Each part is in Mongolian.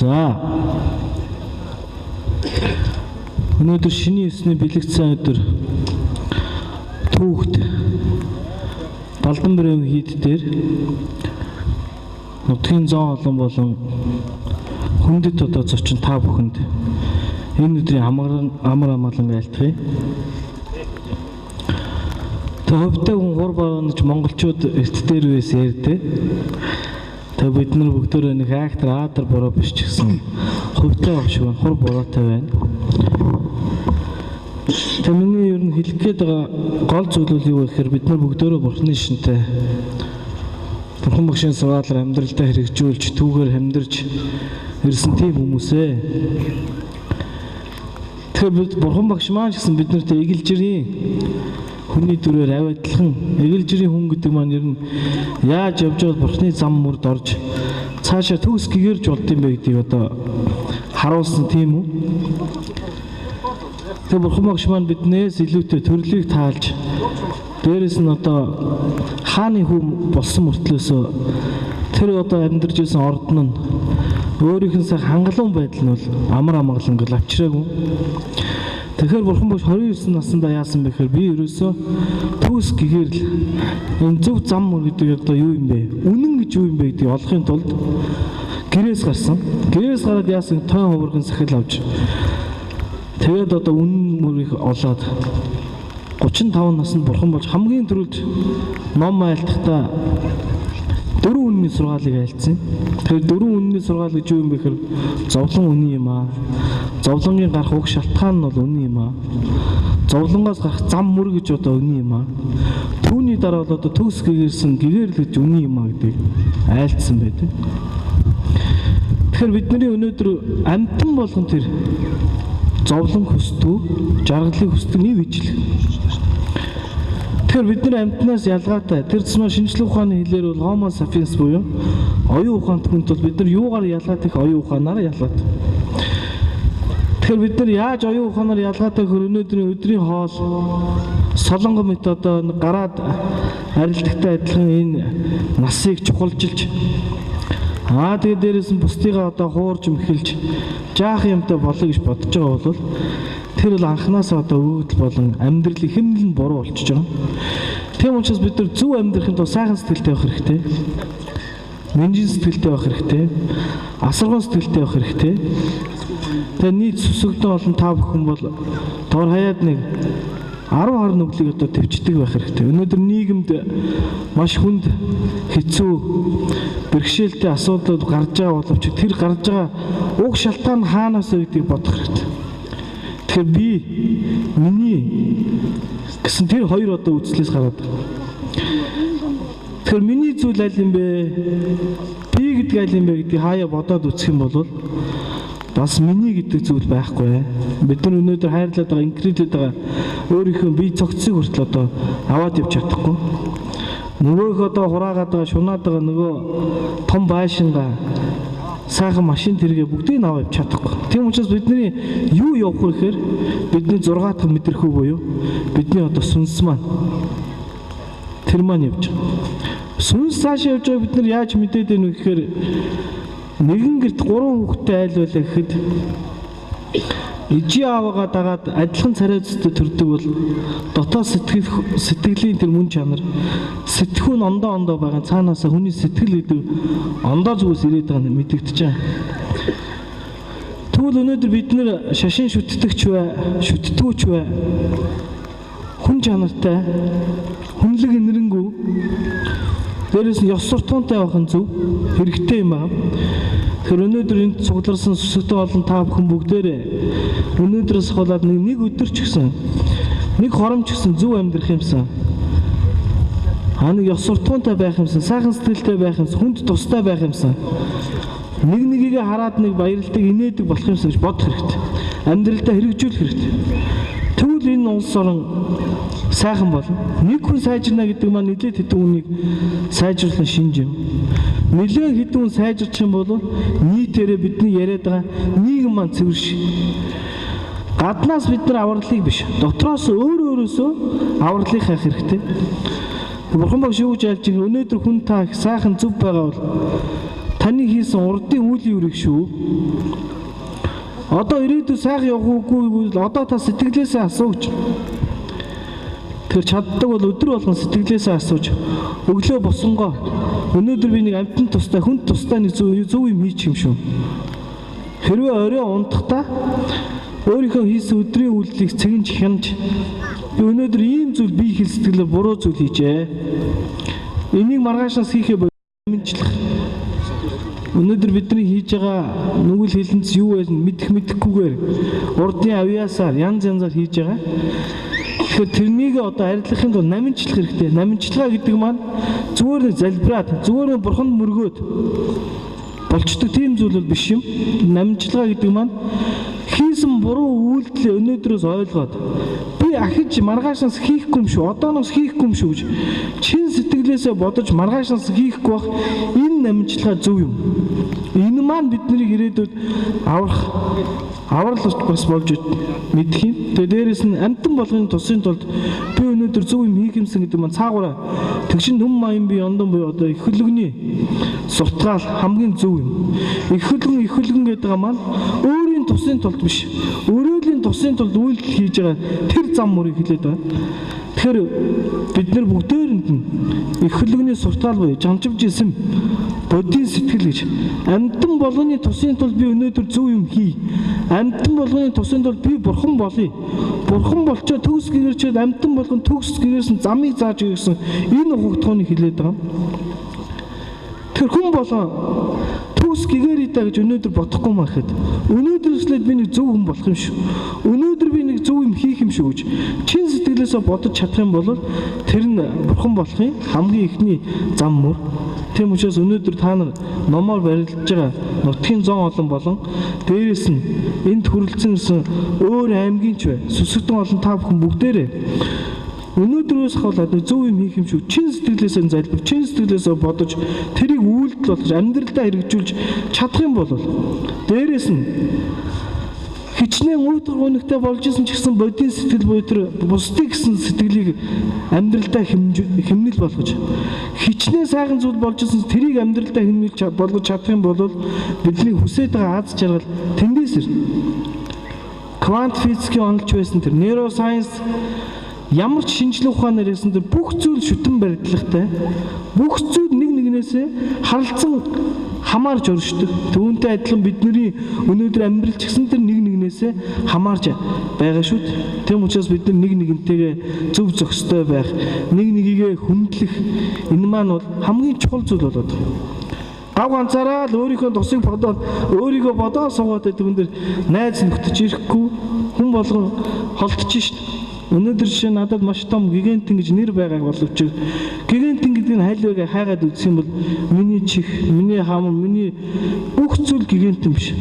За. Өнөөдөр шинийн 9-ний бэлэгцсэн өдөр түүхт Балдан бүрэм хийд дээр нутгийн зоон олон болон хүндэт одоо зочин та бүхэнд энэ өдрийн амар амгалан айлтгая. Тэг хувьтай хүн хур бараанч монголчууд эрт дээр үес ярьдээ. Тэг бид нар бүгдөө нэг айхтар аадар бороо биш ч гэсэн хувьтай баг шиг хур бороотой байна. Тэг миний ер нь хэлэх гээд байгаа гол зүйл бол юу вэ гэхээр бид нар бүгдөө Бурхны шинтэй Бурхан багшийн сургаалаар амьдралдаа хэрэгжүүлж түүгээр амьдарч ирсэн тийм хүмүүсээ. Тэгэхээр бид Бурхан багш маань ч гэсэн бид нарт эгэл жирийн хүний дүрээр ав адилхан эгэл жирийн хүн гэдэг маань ер нь яаж явж байгаад Бурхны зам мөрд орж цаашаа төгс гэгэрж болд юм бэ гэдгийг одоо харуулсан тийм үү? Тэгээ Бурхан багш маань биднээс илүүтэй төрлийг таалж дээрэс нь одоо хааны хүү болсон мөртлөөсөө тэр одоо амьдарч байсан ордон нь өөрийнх нь сайхан хангалуун байдал нь бол амар амгалан гэл авчираагүй. Тэгэхээр Бурхан багш 29 наснда яасан бэ гэхээр би ерөөсөө төгс гэгэрл энэ зөв зам мөр гэдэг одоо юу юм бэ? Үнэн гэж юу юм бэ гэдгийг олохын тулд гэрээс гарсан. Гэрээс гараад яасан тойн хувирган сахил авч тэгээд одоо үнэн мөрийг олоод 35 наснд бурхан болж хамгийн түрүүд ном айлтгахтаа дөрвөн үнний сургаалыг айлтсан. Тэгэхээр дөрвөн үнний сургаал гэж юу юм бэ гэхээр зовлон үнэн юм аа. Зовлонгийн гарах уг шалтгаан нь бол үнэн юм аа. Зовлонгоос гарах зам мөр гэж одоо үнэн юм аа. Түүний дараа бол одоо төгс гэгэрсэн гэгэрл гэж үнэн юм аа гэдгийг айлтсан байдаг. Тэгэхээр бидний өнөөдөр амьтан болгон тэр зовлон хүсдэг, жаргалыг хүсдэг нэг ижил. Тэгэхээр бид нар амьтнаас ялгаатай. Тэр тусмаа шинжлэх ухааны хэлээр бол Homo sapiens буюу оюун ухаант хүнт бол бид нар юугаар ялгаатай их оюун ухаанаар ялгаатай. Тэгэхээр бид нар яаж оюун ухаанаар ялгаатай гэхээр өнөөдрийн өдрийн хоол солонго мэт одоо гараад арилдагтай адилхан энэ насыг чухалжилж тэгээ дээрээс нь бусдыгаа одоо хуурж мэхэлж жаах юмтай болъё гэж бодож байгаа бол тэр бол анханасаа одоо өгөгдөл болон амьдралын хэмнэл нь буруу болчихж байгаа. Тийм учраас бид нар зөв амьдрахын тулд сайхан сэтгэлтэй байх хэрэгтэй. Мэнжин сэтгэлтэй байх хэрэгтэй. Асаргуун сэтгэлтэй байх хэрэгтэй. Тэгээ нийт сүсэгдэн олон та бүхэн бол дор хаяад нэг 10 20 нүглийг одоо төвчдөг байх хэрэгтэй. Өнөөдөр нийгэмд маш хүнд хэцүү бэрхшээлтэй асуудлууд гарч байгаа боловч тэр гарч байгаа уг шалтгаан хаанаас вэ гэдгийг бодох хэрэгтэй. Тэгэхээр би миний гэсэн тэр хоёр одоо үзлээс гараад байна. Тэгэхээр миний зүйл аль юм бэ? Би гэдэг аль юм бэ гэдгийг хаяа бодоод үзэх юм бол бас миний гэдэг зүйл байхгүй. Бид нар өнөөдөр хайрлаад байгаа, инкрилээд байгаа өөрийнхөө бие цогцсыг хүртэл одоо аваад явж чадахгүй. Нөгөөх одоо хураагаад байгаа, шунаад байгаа нөгөө том байшингаа сайхан машин тэргээ бүгдийг нь аваад явж чадахгүй. Тийм учраас бидний юу явах вэ гэхээр бидний 6 дахь мэдрэхүй буюу бидний одоо сүнс маань тэр маань явж байгаа. Сүнс цаашаа явж байгааг бид нар яаж мэдээд байна вэ гэхээр Нэгэн гэрт 3 хүүхэдтэй айл байлаа гэхэд ижи аавгаа дагаад адилхан царай зүстэй төрдөг бол дотоод сэтгэлийн тэр мөн чанар сэтгхүү нь ондоо байгаа цаанаасаа хүний сэтгэл гэдэг ондоо зүгээс ирээд байгаа нь мэдэгдэж байгаа. Тэгвэл өнөөдөр бид нэр шашин шүтдэгч бай, шүтдгүүч бай, хүн чанартай, хүнлэг инэрэнгүү, дээрээс нь ёс суртахуунтай байх нь зөв хэрэгтэй юм байна. Тэгэхээр өнөөдөр энд цугларсан сүсэгтэй олон та бүхэн бүгдээрээ өнөөдрөөс хаваад нэг өдөр ч гэсэн нэг хором ч гэсэн зөв амьдрах юмсан. Нэг ёс суртахуунтай байх юмсан, сайхан сэтгэлтэй байх юмсан, хүнд тустай байх юмсан. Нэг нэгийг хараад нэг баярлдаг, инээдэг болох юмсан гэж бодох хэрэгтэй. Амьдралдаа хэрэгжүүлэх хэрэгтэй. Тэгвэл энэ улс орон сайхан болно. Нэг хүн сайжирна гэдэг маань нэлээд хэдэн хүнийг сайжруулах шинж юм. Нэлээд хэдэн хүн сайжирчих юм бол нийтээрээ бидний яриад байгаа нийгэм маань цэвэрш. Гаднаас бид нар авралыг биш, дотроос өөрөөсөө авралыг хайх хэрэгтэй. Бурхан багш юу гэж айлж байгаа? Өнөөдөр хүн та их сайхан зөв байгаа бол таны хийсэн урдын үйлийн үрэг шүү. Одоо ирээдүйд сайхан явах уугүй одоо та сэтгэлээсээ асуу гэж. Тэр чаддаг бол өдөр болгон сэтгэлээсээ асууж өглөө босонгоо өнөөдөр би нэг амьтан тустай хүн тустай нэг зөв юм хийчих юм шүү. Хэрвээ орой унтахдаа өөрийнхөө хийсэн өдрийн үйлдэлийг цэгэнж хянаж би өнөөдөр ийм зүйл бие хэл сэтгэлээр буруу зүйл хийжээ. Энийг маргаашнаас хийхээ болмжлах. Өнөөдөр бидний хийж байгаа нүгэл хилэнц юу вэ мэдэх мэдэхгүйгээр урдын авьяасаар янз янзаар хийж байгаа. Тэгэхээр тэрнийг одоо арилгахын тулд намжлах хэрэгтэй. Намжлага гэдэг маань зүгээр нэг залбираад, зүгээр нэг бурханд мөргөөд болчдөг тийм зүйл бол биш юм. Намжлага гэдэг маань хийсэн буруу үйлдэлээ өнөөдрөөс ойлгоод би ахиж маргаашнаас хийхгүй юм шүү, одооноос хийхгүй юм шүү гэж чин сэтгэлээсээ бодож маргаашнаас хийхгүй бах энэ намжлага зөв юм. Энэ маань биднийг ирээдүйд аврал бас болж мэдэх юм. Тэгээ дээрэс нь амьтан болгоны тусын тулд би өнөөдөр зөв юм хийх юмсан гэдэг маань цаагаараа тэгшин нүм маян би ондон буюу одоо их хөлөгний суртгаал хамгийн зөв юм. Их хөлгөн гэдэг маань өөрийн тусын тулд биш, өрөөлийн тусын тулд үйлдэл хийж байгаа тэр зам мөрийг хэлээд байна. Тэгэхээр бид нар бүгдээрэнд нь их хөлөгний суртаал буюу жамживж исэн бодийн сэтгэл гэж амьтан болгоны тусын тулд би өнөөдөр зөв юм хий. Амьтан болгоны тусын тулд би бурхан болъё. Бурхан болчоо төгс гэрчээд амьтан болгон төгс гэрсэн замыг зааж өгсөн энэ ухагтхууныг хэлээд байгаа. Тэгэхээр хүн болгон төгс гэгэрий та гэж өнөөдөр бодохгүй маа гэхэд өнөөдрөөслээд би нэг зөв хүн болох юм шүү. Өнөөдөр би нэг зөв юм хийх юм шүү гэж чин сэтгэлээсээ бодож чадах юм бол тэр нь бурхан болохын хамгийн эхний зам мөр. Тийм учраас өнөөдөр та нар номоор барилдаж байгаа нутгийн зон олон болон дээрээс нь энд хүрэлцэн ирсэн өөр аймгийн ч бай. Сүсэгтэн олон та бүхэн бүгдээрээ өнөөдрөөс хавлаад зөв юм хийх юм шүү. Чин сэтгэлээсээ залбир, чин сэтгэлээсээ бодож тэрийг үйлдэл болгож амьдралдаа хэрэгжүүлж чадах юм бол дээрээс нь хичнээн үүдгэр гунигтай болж исэн ч гэсэн бодийн сэтгэл буюу тэр бусдыг гэсэн сэтгэлийг амьдралдаа хэмнэл болгож хичнээн сайхан зүйл болж исэн тэрийг амьдралдаа хэмнэл болгож чадах юм бол бидний хүсэж байгаа аз жаргал тэндээс ирнэ. Квант физикийн онолч байсан тэр нейросайенс ямар ч шинжлэх ухаанаар ирсэн тэр бүх зүйл шүтэн барилгатай, бүх зүйл нэг нэгнээсээ харалцсан хамаарч өршдөг. Түүнтэй адилхан бидний өнөөдөр амьдрал ч гэсэн тэр нэг нэгнээсээ хамаарч байгаа шүү дээ. Тийм учраас бид нар нэг нэгнтэйгээ зөв зохистой байх, нэг нэгийгээ хүндлэх энэ маань бол хамгийн чухал зүйл болоод байна. Гав ганцаараа л өөрийнхөө тусыг бодоод өөрийгөө бодоо суугаад байдаг хүн дээр найз нөхдөж ирэхгүй хүн болгон холдож шít. Өнөөдөр жишээ надад маш том гигантин гэж нэр байгааг боловч гигантин гэдэг нь аль вэ хайгаад үзэх юм бол миний чих, миний хам, миний бүх зүйл гигантин биш.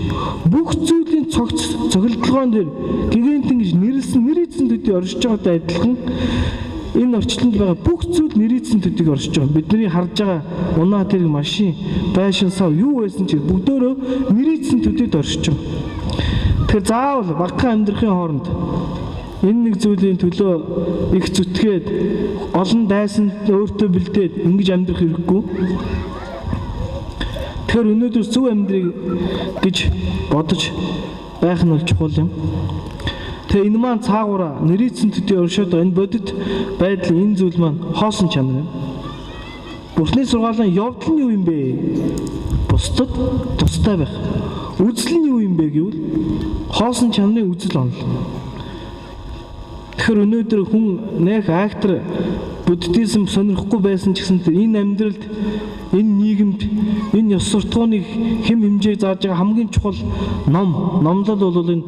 Бүх зүйлийн цогц цохилдолгоон дээр гигантин гэж нэрлсэн нэр эзэн төдий оршиж байгаатай адилхан энэ орчлонд байгаа бүх зүйл нэр эзэн төдийг оршиж байгаа. Бидний харж байгаа унаа тэрэг машин, байшин сав юу байсан ч бүгдөөрөө нэр эзэн төдийд оршиж байгаа. Тэгэхээр заавал багахан амьдрахын хооронд энэ нэг зүйлийн төлөө их зүтгээд олон дайсанд өөртөө бэлдээд ингэж амьдрах хэрэггүй. Тэгэхээр өнөөдөр зөв амьдрыг гэж бодож байх нь бол чухал юм. Тэгээ энэ маань цаагаараа нэрийцэн төдий оршоод энэ бодит байдал энэ зүйл маань хоосон чанар юм. Бурхны сургаалan явдал нь юу юм бэ? Бусдад тустай байх. Үзэл нь юу юм бэ гэвэл хоосон чанарын үзэл онол. Тэгэхээр өнөөдөр хүн нэх актер буддизм сонирхгүй байсан ч гэсэн энэ амьдралд, энэ нийгэмд, энэ ёс суртахууныг хэм хэмжээг зааж байгаа хамгийн чухал ном, номлол бол энэ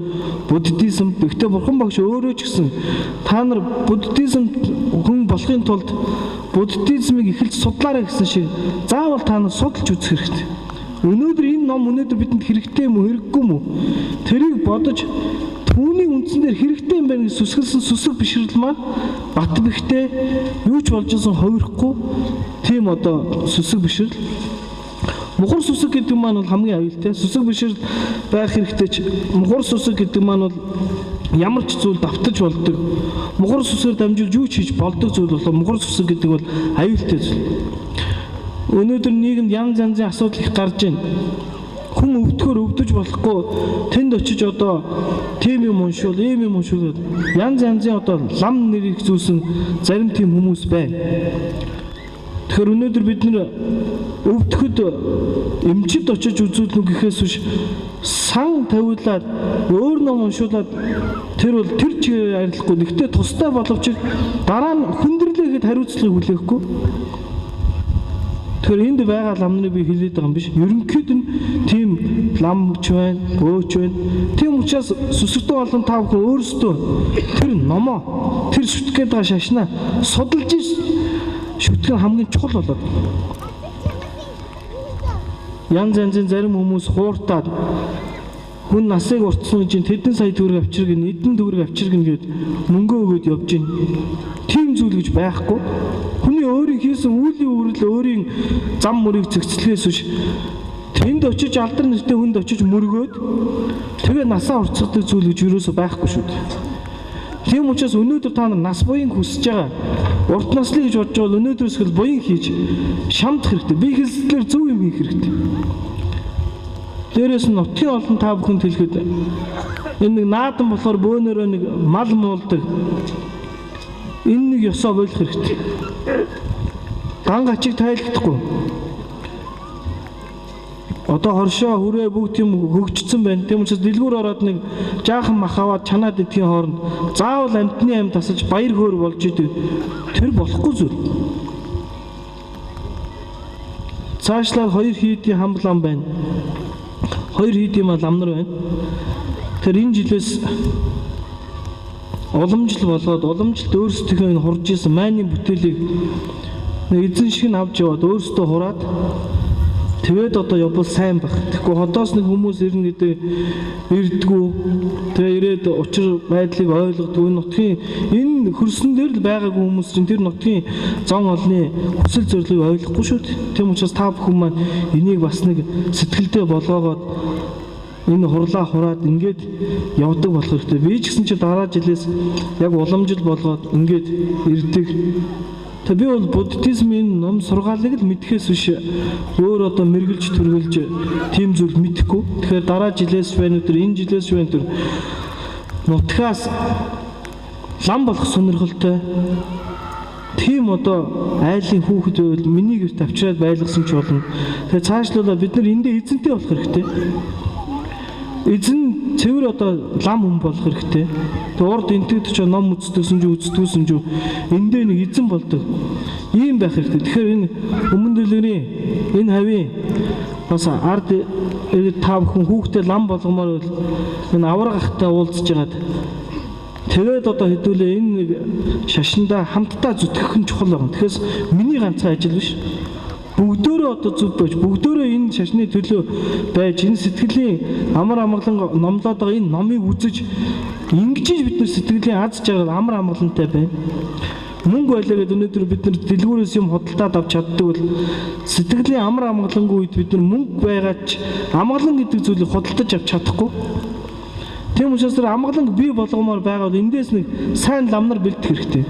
буддизм. Гэхдээ Бурхан багш өөрөө ч гэсэн та нар буддизм хүн болохын тулд буддизмыг эхэлж судлаарай гэсэн шиг заавал та нар судалж үзэх хэрэгтэй. Өнөөдөр энэ ном өнөөдөр бидэнд хэрэгтэй юм уу, хэрэггүй юм уу? Тэрийг бодож түүний үндсэн дээр хэрэгтэй юм байна гэж сүсгэлсэн сүсэг бишрэл маань бат бихтэй юу ч болж исэн хувирахгүй тийм одоо сүсэг бишрэл. Мухар сүсэг гэдэг маань бол хамгийн аюултай. Сүсэг бишрэл байх хэрэгтэй ч мухар сүсэг гэдэг маань бол ямар ч зүйл давтаж болдог. Мухар сүсгээр дамжуулж юу ч хийж болдог зүйл болохоор мухар сүсэг гэдэг бол аюултай зүйл. Өнөөдөр нийгэмд янз янзын асуудал их гарч байна. Хүн өвдөхөөр өвдөж болохгүй тэнд очиж одоо тийм юм уншуул, ийм юм уншуул янз янзын одоо лам нэрийг зүүсэн зарим тийм хүмүүс байна. Тэгэхээр өнөөдөр бид нэр өвдөхөд эмчид очиж үзүүлнэ гэхээс биш сан тавиулаад өөр ном уншуулад тэр бол тэр чигээр арилахгүй. Гэхдээ тустай боловч дараа нь хүндрэлээгээд хариуцлагыг хүлээхгүй. Тэгэхээр энд байгаа лам нарыг би хэлээд байгаа юм биш. Ерөнхийд нь тийм ламч байна, бөөч байна. Тийм учраас сүсэгтэн олон та бүхэн өөрсдөө тэр номоо, тэр шүтгэх гээд байгаа шашнаа судалж шүтгэх нь хамгийн чухал болоод. Янз янзын зарим хүмүүс хууртаад хүн насыг уртсан чинь тэдэн сая төгрөг авчиргэн, эдэн төгрөг авчиргэн гээд мөнгө өгөөд явж байна. Тийм зүйл гэж байхгүй. Хүний өөрийн хийсэн үйлийн үрэл өөрийн зам мөрийг зэгцлэхээс биш тэнд очиж алдар нэртэй хүнд очиж мөргөөд тэгээ насаа уртсадаг зүйл гэж юусоо байхгүй шүү дээ. Тийм учраас өнөөдөр та нар нас буян хүсэж байгаа, урт наслыг гэж бодож бол өнөөдрөөс хэл буян хийж шамдах хэрэгтэй. Би хэлсэлээр зөв юм хийх хэрэгтэй. Дээрээс нь нутгийн олон та бүхэнд хэлэхэд энэ нэг наадан болохоор бөөнөрөө нэг мал муулдаг. Энэ нэг ёсоо болох хэрэгтэй. Дан гачиг тайлагдахгүй. Одоо хоршоо хүрээ бүгд юм хөгжсөн байна. Тийм учраас дэлгүүр ороод нэг жаахан мах аваад чанаад идэхийн хооронд заавал амьтны амь тасалж баяр хөөр болж идэг. Тэр болохгүй зүйл. Цаашлаад хоёр хийдийн хамблам байна. Хоёр хийдийн лам нар байна. Тэр энэ жилээс уламжлал болоод уламжлалт өөрсдийнхөө энэ хурж исэн майны бүтээлийг эзэн шиг нь авч яваад өөрсдөө хураад тэгээд одоо явбал сайн байх. Тэгэхгүй хотоос нэг хүмүүс ирнэ гэдэг ирдгүү. Тэгээ ирээд учир байдлыг ойлгодгүй. Нутгийн энэ хөрсөн дээр л байгаагүй хүмүүс чинь тэр нутгийн зон олны хүсэл зорилгыг ойлгохгүй шүү дээ. Тийм учраас та бүхэн маань энийг бас нэг сэтгэлдээ болгоогоод энэ хурлаа хураад ингээд явдаг болох хэрэгтэй. Би ч гэсэн чи дараа жилээс яг уламжил болгоод ингээд ирдэг. Тэг би бол буддизмын ном сургаалыг л мэдхээс биш өөр одоо мэргэлж төргөлж тийм зүйл мэдэхгүй. Тэгэхээр дараа жилээс байна өдөр энэ жилээс байна өдөр нутгаас лам болох сонирхолтой тийм одоо айлын хүүхэд байвал миний гэрт авчираад байлгасан ч болно. Тэгэхээр цаашлуулаад бид нар эндээ эзэнтэй болох хэрэгтэй. Эзэн цэвэр одоо лам хүн болох хэрэгтэй. Тэг урд энтэд ч ном үздэгсэн ч үздэгсэн ч эндээ нэг эзэн болдог. Ийм байх хэрэгтэй. Тэгэхээр энэ өмнө дэлгэрийн энэ хавийн бас ард иргэд та бүхэн хүүхдээ лам болгомоор бол энэ авраг ахтай уулзж байгаад тэгээд одоо хэдүүлээ энэ нэг шашиндаа хамтдаа зүтгэх нь чухал байна. Тэгэхээр миний ганцхан ажил биш. Бүгдөө одоо зүв байж, бүгдөө энэ шашны төлөө байж, энэ сэтгэлийн амар амгалан номлоод байгаа энэ номыг үзэж ингэж бид нар сэтгэлийн аз жаргал амар амгалантай байна. Мөнгө байлаа гэдээ өнөөдөр бид нар дэлгүүрээс юм худалдаад авч чаддаг бол сэтгэлийн амар амгалангүй үед бид нар мөнгө байгаа ч амгалан гэдэг зүйлийг худалдаж авч чадахгүй. Тийм учраас тэр амгалан бий болгомоор байгаа бол эндээс нэг сайн лам нар бэлдэх хэрэгтэй.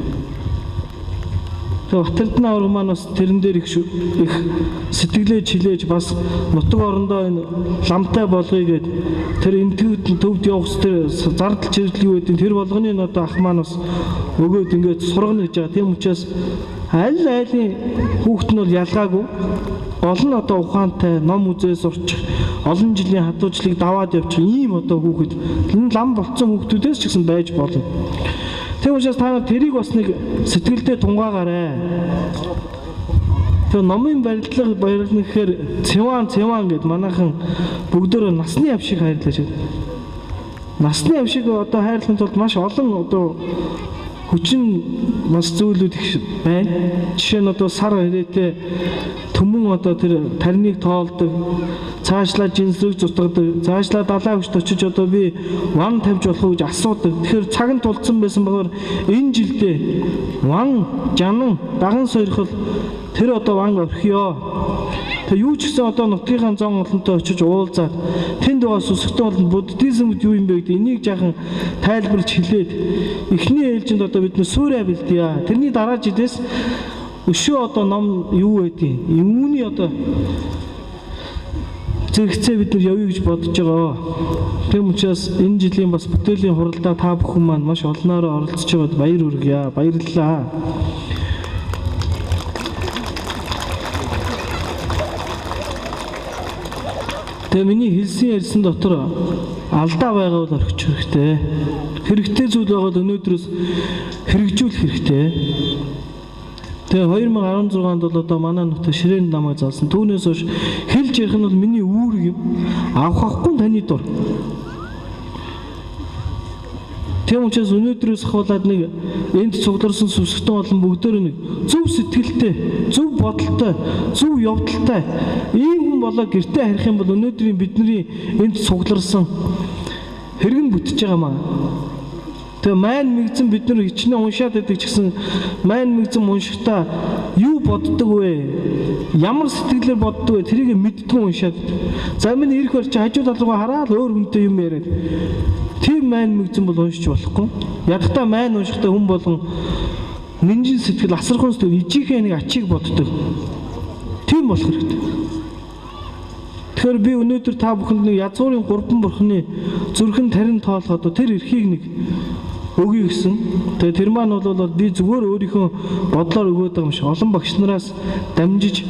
Тэгээ Батэрдэнэ аварга маань бас тэрэн дээр их сэтгэлээ чилээж бас нутаг орондоо энэ ламтай болгоё гэд тэр энтгүүд төвд явах тэр зардал чирдэл юу гэдэг тэр болгоны одоо ах маань бас өгөөд ингээд сургана гэж байгаа. Тийм учраас аль айлын хүүхэд нь бол ялгаагүй. Гол нь одоо ухаантай, ном үзээ сурчих, олон жилийн хадуучлыг даваад явчих ийм одоо хүүхэд энэ лам болцсон хүүхдүүдээс ч гэсэн байж болно. Тийм учраас та нар тэрийг бас нэг сэтгэлдээ тунгаагаарай. Тэгээ номын барилга барилна гэхээр цэван гэд манайхан бүгдөө насны ав шиг хайрлаж байна. Насны ав шиг одоо хайрлахын тулд маш олон одоо хүчин бас зүйлүүд их байна. Жишээ нь одоо сар хэрээтэй төмөн одоо тэр тарныг тоолдог, цаашлаа жинсрэг зутгадаг, цаашлаа далаа хүчт очиж одоо би ван тавьж болох уу гэж асуудаг. Тэгэхээр цаг нь тулцсан байсан болохоор энэ жилдээ ван, жанан, даган сойрхол тэр одоо ван орхиё. Тэгээ юу ч гэсэн одоо нутгийнхаа зон олонтой очиж уулзаад тэнд байгаа сүсгтэн олон буддизм гэдэг юу юм бэ гэдэг энийг жаахан тайлбарлаж хэлээд эхний ээлжинд одоо бид нэ суурь бэлдъя. Тэрний дараа жилээс өшөө одоо ном юу байдгийг юуны одоо зэрэгцээ бид нар явъя гэж бодож байгаа. Тийм учраас энэ жилийн бас бүтээлийн хуралдаа та бүхэн маань маш олноороо оролцож байгаад баяр хүргье. Баярлалаа. Тэгээ миний хэлсэн ярьсан дотор алдаа байгаа бол орхих хэрэгтэй. Хэрэгтэй зүйл байгаа бол өнөөдрөөс хэрэгжүүлэх хэрэгтэй. Тэгээ 2016 онд бол одоо манай нутаг ширээнд намайг залсан. Түүнээс хойш хэлж ярих нь бол миний үүрэг юм. Авах авахгүй таны дур. Тийм учраас өнөөдрөөс ахуулаад нэг энд цугларсан сүсгтэн олон бүгдөө нэг зөв сэтгэлтэй, зөв бодолтой, зөв явдалтай ийм хүн болоо гэртээ харих юм бол өнөөдрийн бидний энд цугларсан хэрэг нь бүтэж байгаа маа. Тэгээ майн мэгзэн бид нар хичнээн уншаад байдаг ч гэсэн майн мэгзэн уншихдаа юу боддог вэ? Ямар сэтгэлээр боддог вэ? Тэрийг мэддэггүй уншаад. За миний ирэх барь чи хажуу тал руугаа хараад өөр хүнтэй юм яриад. Тийм майн мэгзэн бол уншиж болохгүй. Ядахтаа майн уншихдаа хүн болгон нинжин сэтгэл, асархан сэтгэл, ижийнхээ нэг ачийг боддог. Тийм болох хэрэгтэй. Тэгэхээр би өнөөдөр та бүхэнд нэг язгуурын гурван бурхны зүрхэн тарин тоолоход тэр эрхийг нэг өгье гэсэн. Тэгээ тэр маань бол би зүгээр өөрийнхөө бодлоор өгөөд байгаа юм шиг олон багш нараас дамжиж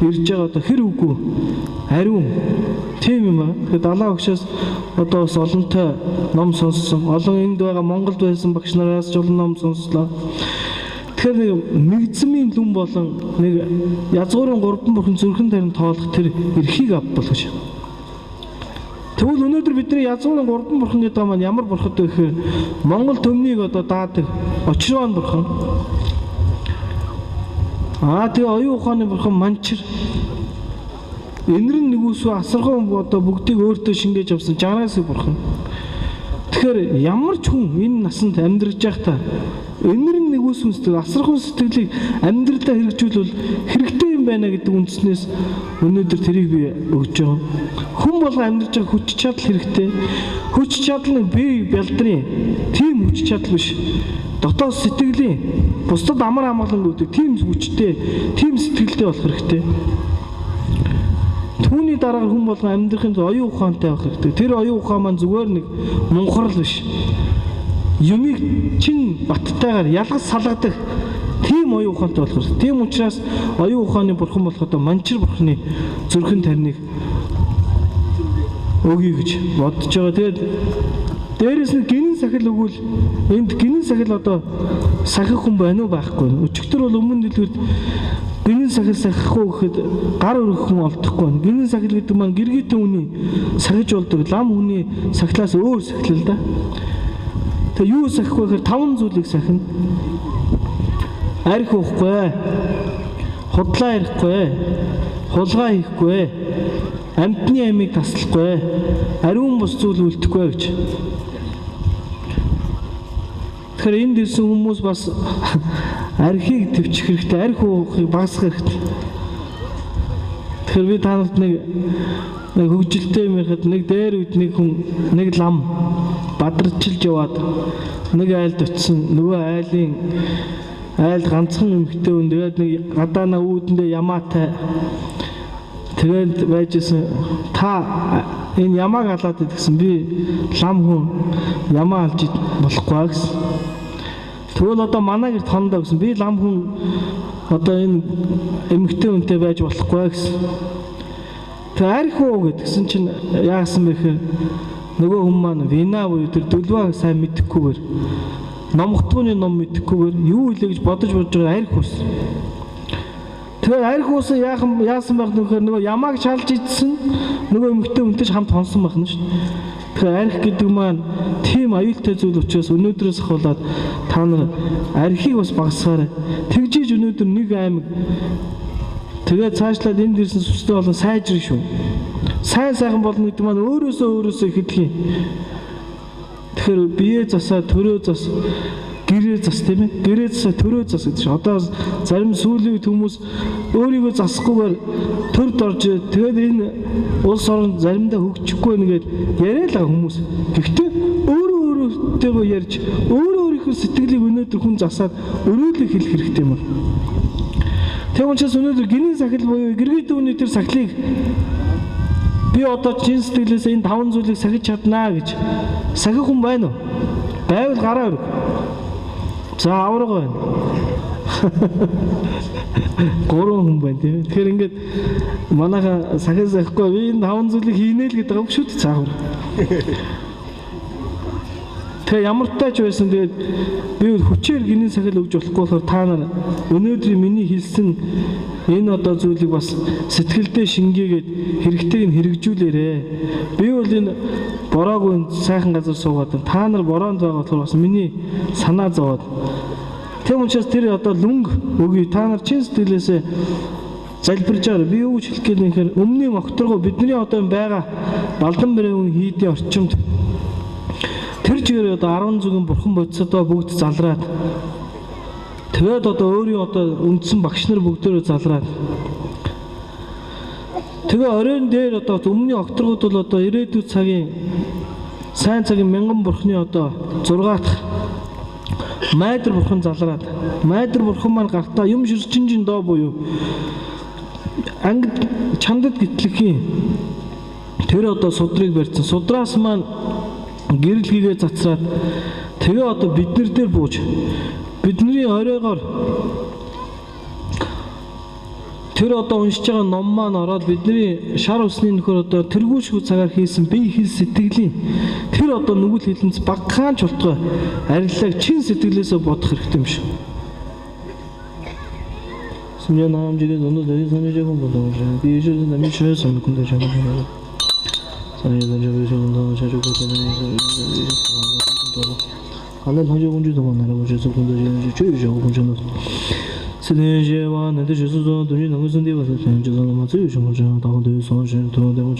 ирж байгаа одоо хэр үгүй ариун тийм юм аа. Тэгэхээр далаа багшаас одоо бас олонтой ном сонссон. Олон энд байгаа Монголд байсан багш нараас ч олон ном сонслоо. Тэгэхээр нэг мэгзмийн лүн болон нэг язгуурын гурван бурхан зүрхэн тарин тоолох тэр эрхийг авбал гэж. Тэгвэл өнөөдөр бидний язгуурын гурван бурхан гэдэг маань ямар бурхад вэ гэхээр Монгол төмнийг одоо даадаг Очирван бурхан. Аа тэгээ оюун ухааны бурхан Манчир. Энэр нь нэгүсвэ асархан одоо бүгдийг өөртөө шингээж авсан Жанасын бурхан. Тэгэхээр ямар ч хүн энэ насанд амьдраж байхдаа энэр нь нэгүсвэн сэтгэл, асархан сэтгэлийг амьдралдаа хэрэгжүүлвэл хэрэгтэй юм байна гэдэг үндснээс өнөөдөр тэрийг би өгч байгаа. Хүн болгон амьдарч байгаа хүч чадал хэрэгтэй. Хүч чадал нь бие бялдрын тийм хүч чадал биш. Дотоод сэтгэлийн бусдад амар амгалан өгдөг тийм хүчтэй, тийм сэтгэлтэй болох хэрэгтэй. Түүний дараагаар хүн болгон амьдрахын тулд оюун ухаантай байх хэрэгтэй. Тэр оюун ухаан маань зүгээр нэг мунхарл биш. Юмыг чин баттайгаар ялгаж салгадаг тийм оюун ухаантай болох хэрэгтэй. Тийм учраас оюун ухааны бурхан болоход Манчир бурханы зүрхэн тарныг өгье гэж бодож байгаа. Тэгээд дээрэс нь гинэн сахил өгвөл энд гинэн сахил одоо сахих хүн байна уу байхгүй. Өчигдөр бол өмнө дэлгэрт гинэн сахил сахихгүй гэхэд гар өргөх хүн олдохгүй байна. Гинэн сахил гэдэг маань гэргийтэн хүний сахиж болдог. Лам хүний сахилаас өөр сахил л да. Тэгээ юу сахихгүй гэхээр таван зүйлийг сахина. Арх уухгүй, худлаа ярихгүй, хулгай хийхгүй, амьтны амийг таслахгүй, ариун бус зүйл үлдэхгүй гэж. Тэгэхээр энд ирсэн хүмүүс бас архийг төвчих хэрэгтэй, арх уухыг багасгах хэрэгтэй. Тэгэхээр би та нарт нэг хөгжилтэй юм ярихад нэг дээр үед нэг хүн нэг лам бадарчилж яваад нэг айлд очисон. Нөгөө айлын Айлд ганцхан эмэгтэй хүн тэгээд нэг гадаана үүдэндээ ямаатай тэгээд байж исэн та энэ ямааг алаад идэгсэн би лам хүн ямаа алж болохгүй гэсэн. Тэгвэл одоо манай гэрт хондоо гэсэн би лам хүн одоо энэ эмэгтэй хүнтэй байж болохгүй гэсэн. Тэг арх уу гэдгсэн чинь яасан бэ гэхээр нөгөө хүн маань вина буюу тэр дүлваа сайн мэдэхгүйгээр номготгооны ном мэдэхгүйгээр юу илээ гэж бодож байгаа арх ус. Тэгэхээр арх ус яасан байх нөхөр нөгөө ямааг шалж идсэн нөгөө эмэгтэй хүнтэй ч хамт хонсон байх нь шүү дээ. Тэгэхээр арх гэдэг маань тийм аюултай зүйл учраас өнөөдрөөс ахуулаад та нар архийг бас багасгаарай. Тэгжиж өнөөдөр нэг аймаг тэгээд цаашлаад энд ирсэн сүстэй болон сайжрах шүү. Сайн сайхан болно гэдэг маань өөрөөсөө эхэлэх юм. Тэгэхээр бие засаа, төрөө зас, гэрээ зас тийм ээ. Гэрээ засаа, төрөө зас гэдэг чинь одоо зарим сүүлийн үед хүмүүс өөрийгөө засахгүйгээр төрд орж тэгээд энэ улс орон заримдаа хөгжихгүй нэгээд яриа л байгаа хүмүүс. Гэхдээ өөрөө өөртөөгөө ярьж өөрөө өөрийнхөө сэтгэлийг өнөөдөр хүн засаад өрөөлөх хэлэх хэрэгтэй юм байна. Тийм учраас өнөөдөр гинийн сахил буюу гэргий дүүний тэр сахилыг би одоо чин сэтгэлээс энэ таван зүйлийг сахиж чаднаа гэж сахих хүн байна уу? Байвал гараа өрг. За авраг байна. Гурван хүн байна тийм ээ. Тэгэхээр ингээд манайха сахиж сахихгүй би энэ таван зүйлийг хийнэ л гэдэг юм шүү дээ. За авраг. Тэгээ ямар тач байсан тэгээд би хүчээр гинийн сахил өгж болохгүй болохоор та нар өнөөдрийн миний хэлсэн энэ одоо зүйлийг бас сэтгэлдээ шингээгээд хэрэгтэйг нь хэрэгжүүлээрэ. Би бол энэ бороогүй сайхан газар суугаад байна. Та нар бороонд байгаа болохоор бас миний санаа зовоод. Тийм учраас тэр одоо лүнг өгье. Та нар чин сэтгэлээсээ залбирж байгаа. Би юу гэж хэлэх гээд юм гэхээр өмнөний могторгоо бидний одоо байгаа Балдан брэвэн хийдийн орчимд тэр чигээр одоо 10 зүгэн бурхан бодсодоо бүгд залраад тэгээд одоо өөрийн одоо үндсэн багш нар бүгдөө залраад тэгээ оройн дээр одоо өмнөний окторгууд бол одоо ирээдүйд цагийн сайн цагийн мянган бурхны одоо 6 дахь майдар бурхан залраад майдар бурхан маань гартаа юм ширчинжин доо буюу ангид чандад гэтлэхийн тэр одоо судрыг барьсан судраас маань гэрэлгээгээ цацраад тэгээ одоо бид нар дээр бууж бидний оройгоор тэр одоо уншиж байгаа ном маань ороод бидний шар усны нөхөр одоо тэргүүшгүй цагаар хийсэн бие хэл сэтгэлийн тэр одоо нүгэл хилэнц багахан ч болтгой ариллаг чин сэтгэлээсээ бодох хэрэгтэй юм шиг. 10년 남지게 돈도 되기 전에 제공 보통 비주얼 남이 최선 군대 잡아 간단 통제 공주도 만나라고 해서 군대 제일 공주도 스네제와 나도 주소도 돈이 너무 선대 와서 저도 제일 좋은 거 다운도 손신 또 되고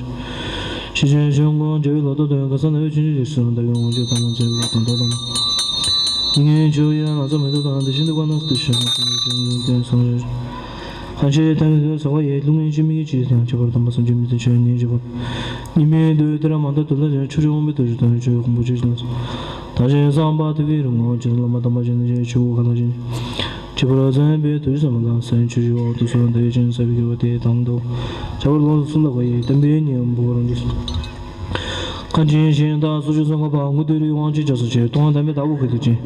시즌 정권 제일 로도 되고 가서 내 진짜 있었는데 공주 담은 제일 돈도 인간 주야 나도 매도 다한테 신도 관도 뜻이 손 한시 당에서 서가 예동인 주민이 지상 저걸 담아서 주민들 저니 저거 님의 너희들아 만다 돌아 추종을 도주던 저 공부 주시면서 다시 삼바도 이런 거 저런 마다 맞는 제 주고 가다지 저걸 전에 도주서 선 주고 도서 대전 서비고 대당도 저걸 논순다고 예 담배니 뭐는 데 간진신다 수주성과 방구들이 왕지 저서 동안 담배 다고 그러지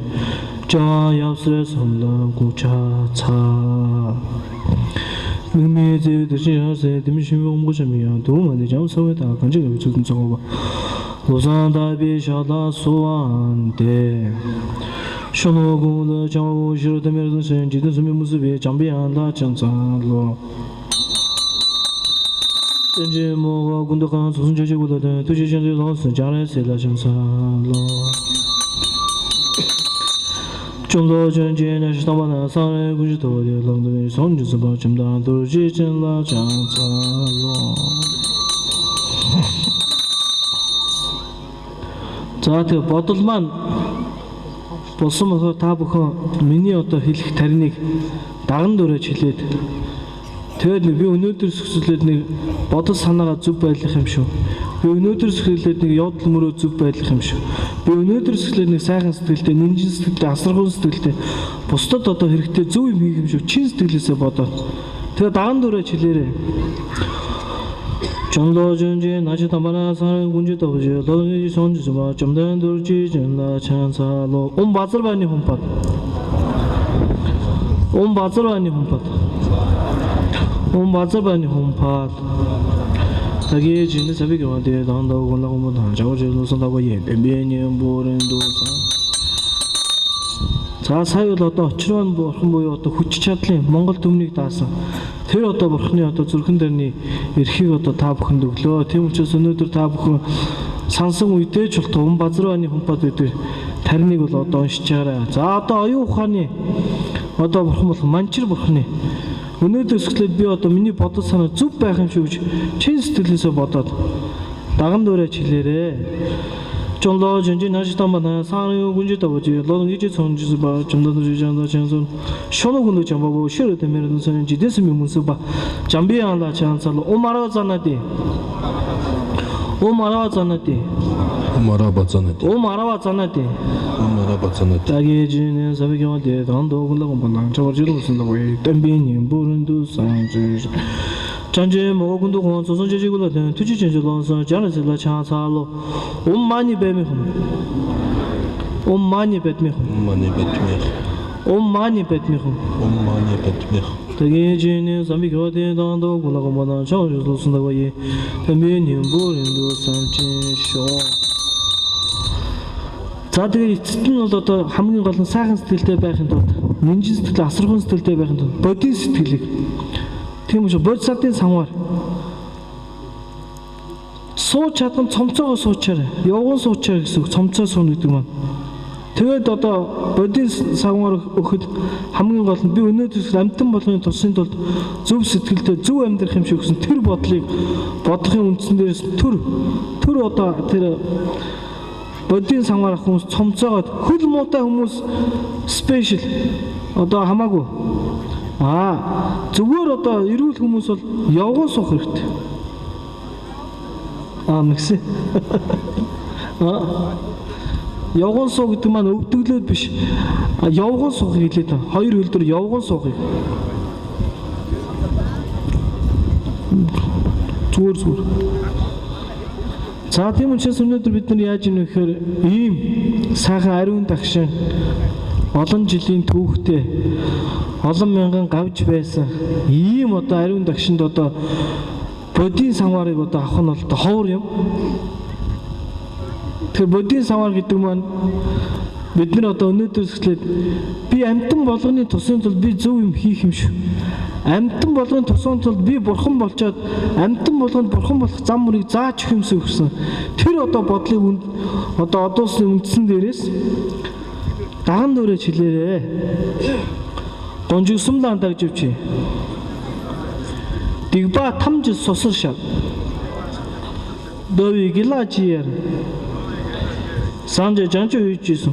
자 약세 섬라 고차차 미미제 드시하세 드미시면 고점이야 도만데 잠서에다 간지가 조금 적어 로산다비 샤다 소안데 쇼노고도 장우시로 되면서 지도 숨이 무습이 장비한다 장장로 현재 뭐가 군도가 소순저지보다 도시전도 로스 잘했어라 장사로 중도 전진의 시도만은 사회 구조도의 롱도의 손주서 좀더 도시전라 장사로 За тэгээ бодол маань болсон болохоор та бүхэн миний одоо хэлэх тариныг даган дөрөж хэлээд тэгээд би өнөөдөр сүсэлээд нэг бодол санаагаа зөв байлгах юм шүү. Би өнөөдрөөс эхлээд нэг явдал мөрөө зөв байлах юм шиг. Би өнөөдрөөс эхлээд нэг сайхан сэтгэлтэй, нинжин сэтгэлтэй, асаргуун сэтгэлтэй бусдад одоо хэрэгтэй зөв юм хийх юм шиг чин сэтгэлээсээ бодоод. Тэгээ даган дөрөө чилээрээ. Чонло жинжи нажи тамбана сан гүнжи тавжи логи сонжи ма чамдан дөржи жинла чансало ом базар байны хүмпад. Ом базар байны хүмпад. Ом базар байны хүмпад. Таги жинэ саби гэмэдэ данда гонла гомбо жавжи лосон таго е бэнбэнэн борэн досан. За сая бол одоо очрон бурхан буюу одоо хүч чадлын Монгол түмнийг даасан. Тэр одоо бурхны одоо зүрхэн дэрний эрхийг одоо та бүхэнд өглөө. Тийм учраас өнөөдөр та бүхэн сансан үедээ ч болтоо Ум базарваны хүмпад гэдэг тариныг бол одоо уншиж байгаарай. За одоо оюун ухааны одоо бурхан болох манчир бурхны өнөөдрөөс эхлээд би одоо миний бодол санаа зөв байх юм шиг гэж чин сэтгэлээсээ бодоод даган дураа чилээрээ. Чонло жинжи нажи тамбана саны гүнжи тавжи лон гижи цонжи ба чамдан жижанда чансон шоно гүндө чамбабо шөрө тэмэрэн сон жидэс ми мүнсү ба жамбианла чансал омара занати омара занати омара базанати омара занати омара базанати таги жинэ сабигёде дандо гүнлэ гомбана чавжи лосында бой тэмбини бүрүндү санжи 장제 모군도 공 조선제지구라 투지제지로서 자르질라 차차로 옴마니 베미홈 옴마니 베미홈 옴마니 베미홈 옴마니 베미홈 옴마니 베미홈 대기진이 삼비교대 당도 골라고마나 저주로선다고이 뱀비님 부린도 산치쇼. За тэгээ эцэст нь бол одоо хамгийн гол нь сайхан сэтгэлтэй байхын тулд нинжин сэтгэл, асаргуун сэтгэлтэй байхын тулд бодийн сэтгэлийг тийм учраас бодисатын самгаар сууч чадсан цомцоогоо суучаарай. Явган суучаарай гэсэн үг. Цомцоо сууна гэдэг маань. Тэгээд одоо бодийн самгаар өгөхөд хамгийн гол нь би өнөөдөр амьтан болгоны тусын тулд зөв сэтгэлтэй зөв амьдрах юм шиг гэсэн тэр бодлыг бодохын үндсэн дээрээс төр одоо тэр бодийн самгаар авах хүмүүс цомцоогоод хөл муутай хүмүүс спешиал одоо хамаагүй. Аа зүгээр одоо эрүүл хүмүүс бол явган суух хэрэгтэй. Аа мэгсэ. Аа явган суу гэдэг маань өвдөглөөд биш. Явган суухыг хэлээд байна. Хоёр хөл дээр явган суухыг. Зүгээр зүгээр. За тийм учраас өнөөдөр бид нар яаж ийм вэ гэхээр ийм сайхан ариун дагшин олон жилийн түүхтэй олон мянган гавж байсан ийм одоо ариун дагшинд одоо бодийн самварыг одоо авах нь бол ховор юм. Тэгэхээр бодийн самвар гэдэг маань бид нар одоо өнөөдрөөс эхлээд би амьтан болгоны тусын тулд би зөв юм хийх юм шүү. Амьтан болгоны тусын тулд би бурхан болчоод амьтан болгонд бурхан болох зам мөрийг зааж өгөх юмсан гэсэн. Тэр одоо бодлыг одоо одоосны үндсэн дээрээс даган дөрөө чилээрээ. Гонжигсумлан дагживчи. Дигба тамж сосор шал. Дови гилажиэр. Санжэ жанчу үйжсэн.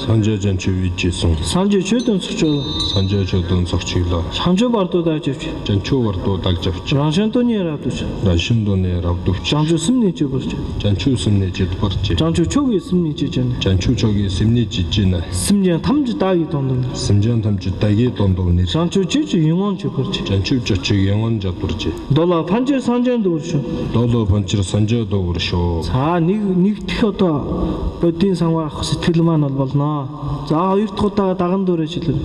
Санжэ жанчу үйжсэн. Санжэ чөдөн цогчоо. Санжэ чөдөн цогчглоо. Санжэ бардуу дагживч. Жанчу бардуу дагживч. Раншантоны равдуч. Раншантоны равдуч. Жанчу сэмний жибэрч. Жанчу сэмний жибэрч. Жанчу чөгийн сэмний жижэн. Жанчу чөгийн сэмний жижэн. Сэмжэн тамж даги дондон. Сэмжэн тамж даги дондон. Жанчу жиж юнгон жибэрч. Жанчу жочиг юнгон жабэрч. Долоо панжэр санжэн дүүрш. Долоо панжэр санжэ дүүрш. За нэг дэх одоо бодийн самгаар авах сэтгэл маань бол болно. За хоёр дахь удаа даган дөрөө шилэн.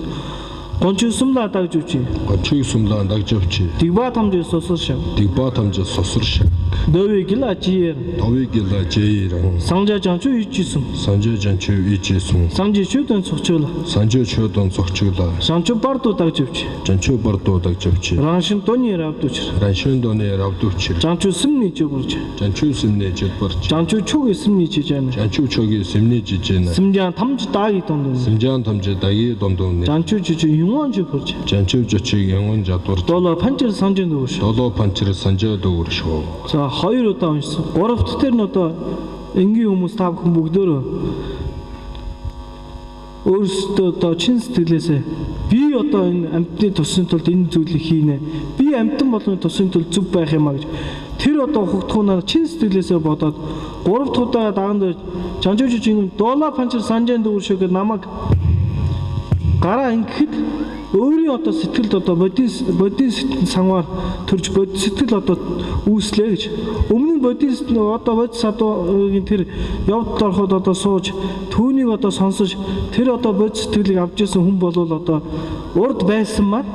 Гончусумлаа дагж үчи. Гончусумлаа дагж үчи. Дигба тамж сосор шав. Дигба тамж сосор шав. Довиг ла жиэр. Довиг ла жиэр. Санжа жанчу ичсэн. Санжа жанчу ичсэн. Санжи чөдөн цогчгла. Санжа чөдөн цогчгла. Санчу бардуу дагж үчи. Жанчу бардуу дагж үчи. Раншин доны равдуч. Раншин доны равдуч. Жанчу сэмний жибэрч. Жанчу сэмний жибэрч. Жанчу чөг сэмний жижэн. Жанчу чөг сэмний жижэн. Сэмжан тамж даги дондон. Сэмжан тамж даги дондон. Жанчу жижи юнгон жибэрч. Жанчу жочиг юнгон жадвар. Долоо панчэр санжин дүүрш. Долоо панчэр санжа дүүрш. За хоёр удаа уншсан. Гурав дахь дээр нь одоо энгийн хүмүүс та бүхэн бүгдөө өөрсдөө одоо чин сэтгэлээсээ би одоо энэ амьтны тусын тулд энэ зүйлийг хийнэ. Би амьтан болгоны тусын тулд зөв байх юм а гэж Тэр одоо ухагдхуунаар чин сэтгэлээсээ бодоод 3 дахь удаа даган дээр жанжууж жингэн дулаа панчир санжаан дүүр шиг намайг гараа ингэхэд өөрийн одоо сэтгэлд одоо бодийн сангаар төрж бод сэтгэл одоо үүслээ гэж. Өмнө нь бодийн одоо бод садуугийн тэр явдал ороход одоо сууж түүнийг одоо сонсож тэр одоо бод сэтгэлийг авч исэн хүн болвол одоо урд байсан маань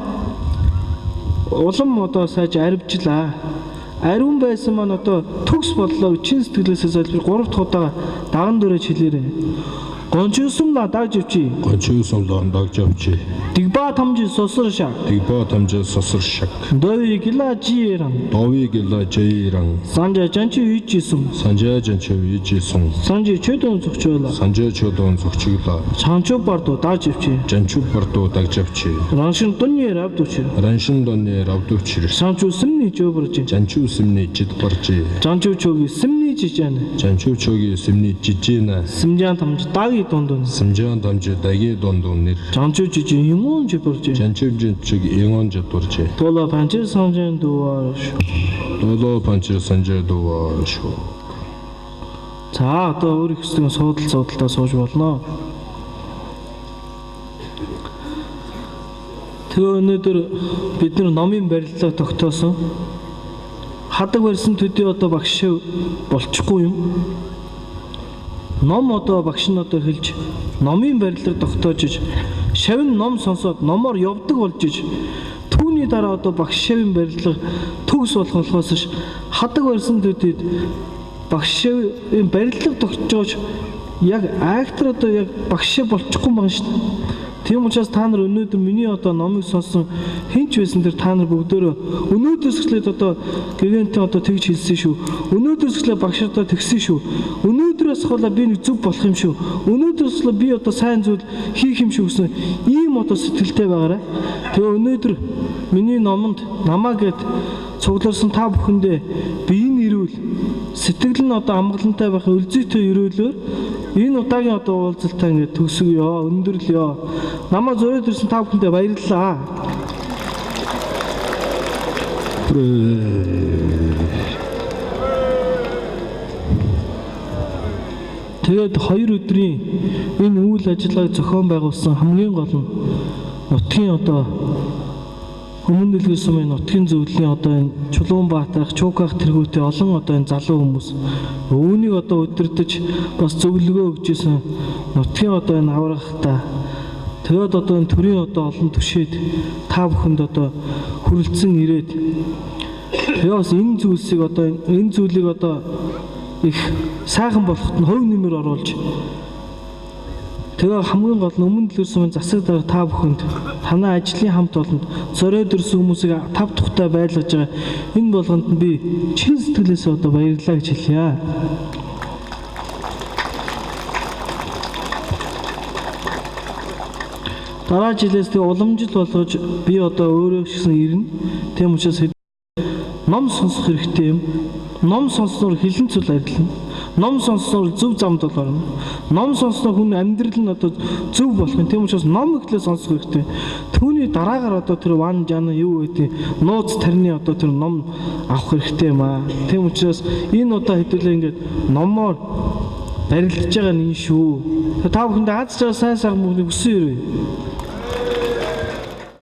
улам одоо сайж аривжлаа. Ариун байсан маань одоо төгс боллоо чин сэтгэлээсээ залбир 3 дахь удаа даган дөрэж хэлээрэй. Гончусумла дагживчи. Гончусумла дагживчи. Дигба тамжи сосорша. Дигба тамжи сосоршак. Дови гила жиран. Дови гила жиран. Санжа жанчи үйжисум. Санжа жанчи үйжисум. Санжи чөдөн зүгчөөла. Санжа чөдөн зүгчөөла. Чанчу бардо дагживчи. Жанчу бардо дагживчи. Раншин донни равдучи. Раншин донни равдучи. Санчу сэмни жоборжи. Жанчу сэмни жидбаржи. Жанчу чоги сэмни жижэн. Жанчу чоги сэмни жижэнэ. Сэмжан тамж даги дондон. Сэмжан тамж даги дондон нэр. Жанчу жижи юмон жиборжи. Жанчу жижиг юмон жиборжи. Тола панчир санжан дуар шүү. Тола панчир санжан дуар шүү. За одоо өөр их хэсгийн суудал суудалтаа сууж болно. Тэгээ өнөөдөр бид нар номын барилга тогтоосон. Хадаг барьсан төдий одоо багш болчихгүй юм. Ном одоо багш нь одоо хэлж номын барилга тогтоож шавн ном сонсоод номоор явдаг болж иж түүний дараа одоо багш шавын барилга төгс болох болохоос хадаг барьсан төдийд багш шавын барилга тогтоож яг айхтар одоо яг багш шав болчихгүй байгаа шүү дээ. Тийм учраас та нар өнөөдөр миний одоо номыг сонсон хэн ч байсан тэр та нар бүгдөө өнөөдрөөс эхлээд одоо гэгэнтэн одоо тэгж хэлсэн шүү. Өнөөдрөөс эхлээд багш одоо тэгсэн шүү. Өнөөдрөөс хоолой би нэг зөв болох юм шүү. Өнөөдрөөс хоолой би одоо сайн зүйл хийх юм шүү гэсэн ийм одоо сэтгэлтэй байгаарай. Тэгээ өнөөдөр миний номонд намаа гэд цугларсан та бүхэндээ биеийн эрүүл, сэтгэл нь одоо амгалантай байх үлзийтэй ерөөлөөр энэ удаагийн одоо уулзалтаа ингээд төгсгөё, өндөрлөё. Намаа зориод ирсэн та бүхэндээ баярлалаа. Тэгээд 2 өдрийн энэ үйл ажиллагааг зохион байгуулсан хамгийн гол нь нутгийн одоо Өмнө дэлгэр сумын нутгийн зөвлөлийн одоо энэ Чулуунбаатарх, Чууках тэргүүтээ олон одоо энэ залуу хүмүүс үүнийг одоо удирдах бас зөвлөгөө өгч исэн нутгийн одоо энэ аврагтаа тэгээд одоо энэ төрийн одоо олон түшээд та бүхэнд одоо хүрэлцэн ирээд тэгээ бас энэ зүйлсийг одоо энэ зүйлийг одоо их сайхан болоход нь хувь нэмэр оруулж тэгээ хамгийн гол нь өмнө дэлгэр сумын засаг дарга та бүхэнд танай ажлын хамт олонд зориод ирсэн хүмүүсийг тав тухтай байлгаж байгаа энэ болгонд нь би чин сэтгэлээсээ одоо баярлалаа гэж хэлье. Дараа жилээс тэгээ уламжил болгож би одоо өөрөө ч гэсэн ирнэ. Тийм учраас ном сонсох хэрэгтэй юм. Ном сонссноор хилэн цул арилна. Ном сонссноор зөв замд бол орно. Ном сонссноор хүн амьдрал нь одоо зөв болох юм. Тийм учраас ном ихлээ сонсох хэрэгтэй. Түүний дараагаар одоо тэр ван жана юу гэдэг нууц тарны одоо тэр ном авах хэрэгтэй юм аа. Тийм учраас энэ удаа хэдүүлээ ингээд номоор барилдаж байгаа нь энэ шүү. Та бүхэндээ аз жаргал сайн сайхан бүгдийг хүсэн өрөө.